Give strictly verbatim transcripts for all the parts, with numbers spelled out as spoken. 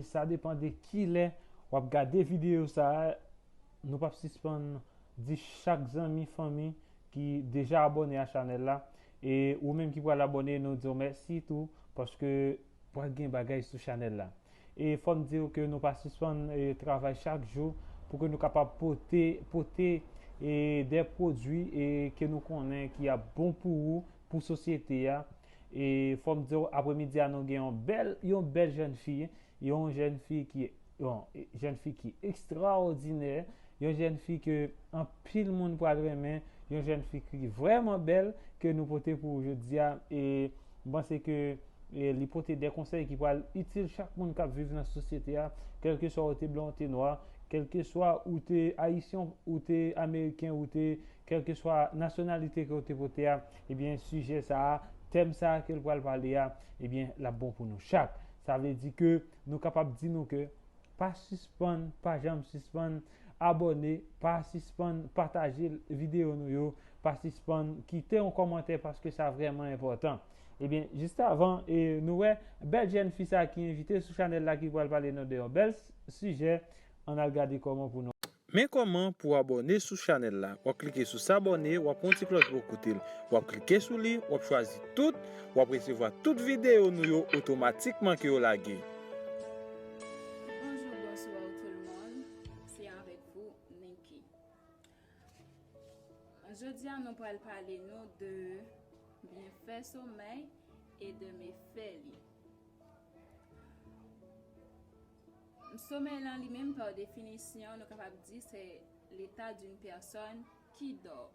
Sa depann de kilè w ap gade videyo sa a. Nou p ap sispann di chak zanmi, fanmi ki deja abòne a chanèl la, e ou menm ki pral abòne, nou di w mèsi tou, paske pral gen bagay sou chanèl la. E fò m di w ke nou pa sispann, e, travay chak jou pou ke nou kapab pote, pote, e, de pwodui, e, ke nou konnen ki ap bon pou ou, pou sosyete a. E fò m di w, apremidi a, nou gen yon bèl, yon bèl jèn fi, yon jèn fi ki, yon jèn fi ki ekstraòdinè, yon jèn fi ke anpil moun pral renmen, yon jèn fi ki vrèman bèl ke nou pote pou ou jodi a. E m panse ke, e, li pote de konsèy ki pral itil chak moun k ap viv nan sosyete a, kèlkeswa ou te blan, ou te nwa, kèlkeswa ou te ayisyen, ou te ameriken, ou te, kèlkeswa nasyonalite ke ou te pote a, ebyen, sijè sa a, tèm sa a ke l pral pale a, ebyen, l ap bon pou nou chak. Sa vle di ke nou kapab di nou ke pa sispann, pa janm sispann abòne, pa sispann pataje videyo nou yo, pa sispann kite yon kòmantè paske sa vrèman enpòtan. Ebyen, jis avan, e, nou wè bèl jèn fi sa ki envite sou chanèl la ki pral pale nou de yon bèl s-, sijè, ann al gade kòman pou nou. Men kòman pou w abòne sou chanèl la. W ap klike sou s'abonner, w ap wè yon ti klòch bò kote l. W ap klike sou li, w ap chwazi tout, w ap resevwa tout videyo nou yo otomatikman ke yo lage. Bonjou, bonswa tout moun. Se avèk vou, Niki. Jodi a, nou pral pale nou de byenfè somèy e de mefè li. Somèy lan li menm, pa definisyon, nou kapab di se l'état d'une personne qui dort.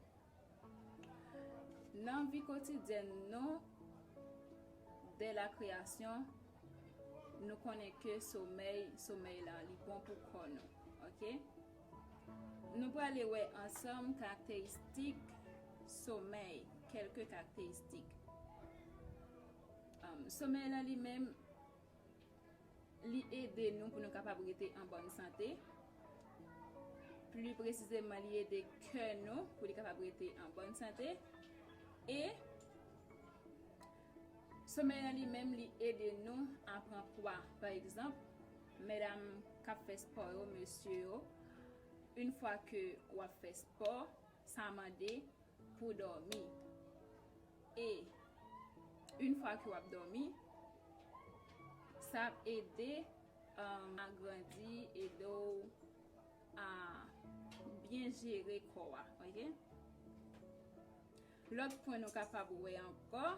Nan vi kotidyèn nou, dè la kreyasyon, nou konnen ke somèy, somèy lan li bon pou kò nou, oke? Nou prale wè ansanm karakteristik somèy, kèlke karakteristik. Am, somèy lan li menm, li ede nou pou nou kapab rete an bòn sante. Pli presizeman, li ede kè nou pou li kapab rete an bòn sante. E somèy lan li menm, li ede nou a pran pwa. Pa egzanp, medam k ap fè spò yo, mesye yo, yon fwa ke w ap fè spò, sa mande pou dòmi. E yon fwa ke w ap dòmi, sa ap ede, um, agrandi, ede w a byen jere kò a, oke? Lòt pwen nou kapab wè ankò,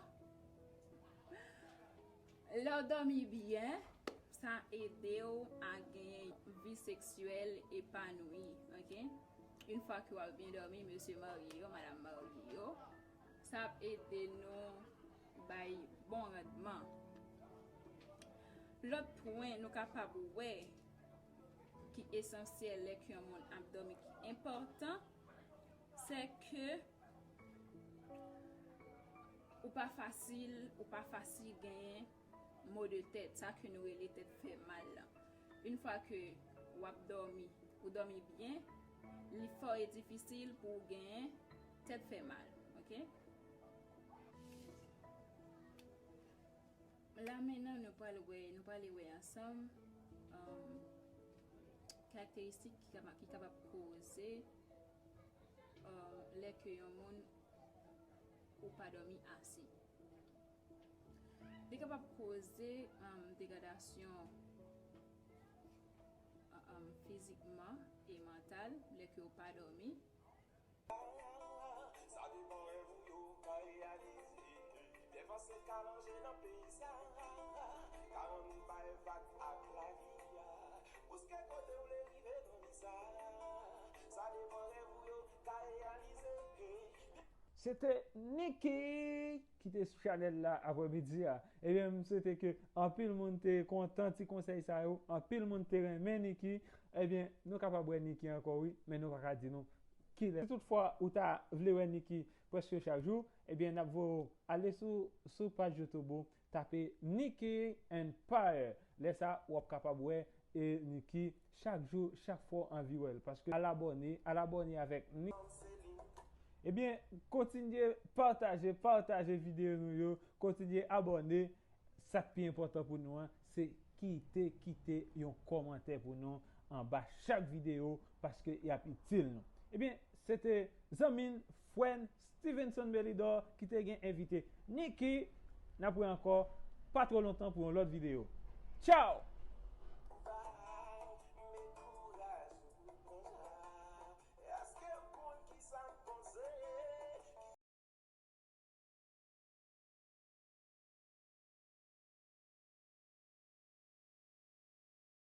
lè w dòmi byen, sa ede w a gen vi seksyèl epanoui, oke? Yon fwa ke w ap byen dòmi, mesye marye yo, madanm marye yo, sa ap ede nou bay bon randman. Lòt pwen nou kapab wè ki esansyèl lè ke yon moun ap dòmi ki enpòtan, se ke ou pa fasil, ou pa fasil genyen mo de tèt, sa ke nou rele tèt fè mal lan. Yon fwa ke w ap dòmi, ou dòmi byen, li fò e difisil pou w genyen tèt fè mal, oke? La mentnan, nou pral wè, nou prale wè ansanm, um, karakteristik ki kaba-, ki kapab koze, uh, lè ke yon moun ou pa dòmi ase. Li kapab koze, um, degradasyon, um, fizikman e mantal lè ke w pa dòmi. Sa depann rèv ou yo ka reyalize. Dèfwa se ka lonje nan peyi sa, ka rann ou bay vag ak lavi a. Bouske kote w vle rive nan vi sa, sa depann rèv ou yo ka reyalize. Se te Niki ki te sou chanèl la apremidi a. Ebyen, m swete ke anpil moun te kontan ti konsèy sa yo, anpil moun te renmen Niki. Ebyen, nou kapab wè Niki ankò, wi, men nou pa ka di nou kilè. Si toutfwa ou ta vle wè Niki prèske chak jou, ebyen, n ap voye w ale sou, sou paj YouTube ou, tape Niki Empire. Lè sa, w ap kapab wè, e, Niki chak jou, chak fwa w anvi wè l. Paske al abòne, al abòne avèk Niki. Ebyen, kontinye pataje, pataje videyo nou yo, kontinye abòne. Sa k pi enpòtan pou nou an, se kite, kite yon kòmantè pou nou anba chak videyo, paske y ap itil nou. Ebyen, se te zanmi n, frè n, Stevenson Belidor ki te gen envite Niki. N ap wè ankò pa twò lontan pou yon lòt videyo. Tchaw!